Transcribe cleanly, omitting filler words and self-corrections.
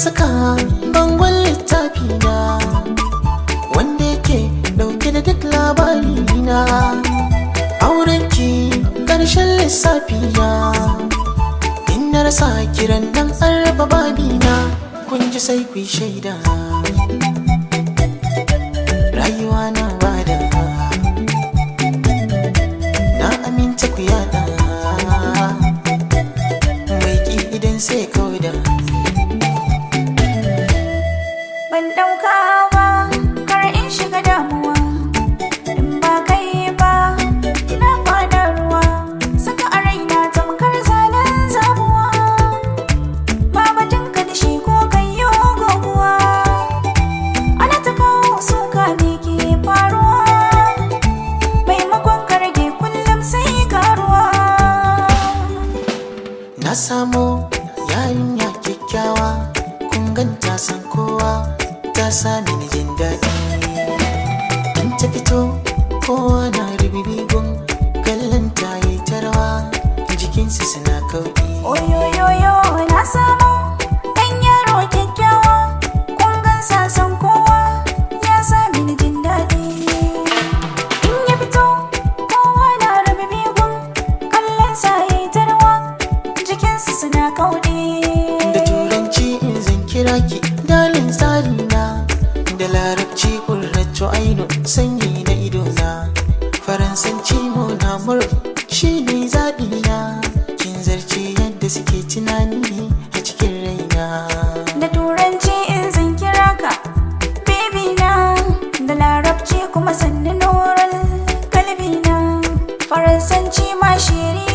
saka bangon littafi na, wanda yake dauke da duk labari na. Aurenki karshen lissafi na, in na rasa kiran nan an raba babina. Kun ji sai ku yi shaida, rayuwa na bada, na aminta ku yada, mai ki idan sai kauda. Ban ɗauka ba, kar in shiga damuwa. In ba kai ba, na fada ruwa. Saka a raina tamkar zanen zabuwa. Ba batun ka da shi ko kai yo goguwa. Ana ta kawo suka, me ke faruwa? Maimakon ka rage, kullum sai karuwa. Na samo yarinya kyakkyawa, kun ganta san kowa, ta sami ni jin daɗi. In ta fito kowa na rubibi gun kallon ta, yi ta rawa, jikinsu suna kauɗi. Oyoyoyo, na samu ɗan yaro kyakkyawa, kun gansa san kowa, ya sa mini jin daɗi. In ya fito kowa na rabe bigun kallon sa, yayi ta rawa, jikinsu suna kauɗi. Da Turanci in zan kira ki, darling tsari na, da Larabci qurratu ainu, sanyi na idona, Faransanci mon amour, shi ne zaɓi na. Kin zarce yadda suke tunani a cikin raina. Da Turanci in zan kira ka, baby na, da Larabci kuma sannu nuran kalbi na, Faransanci ma chérie.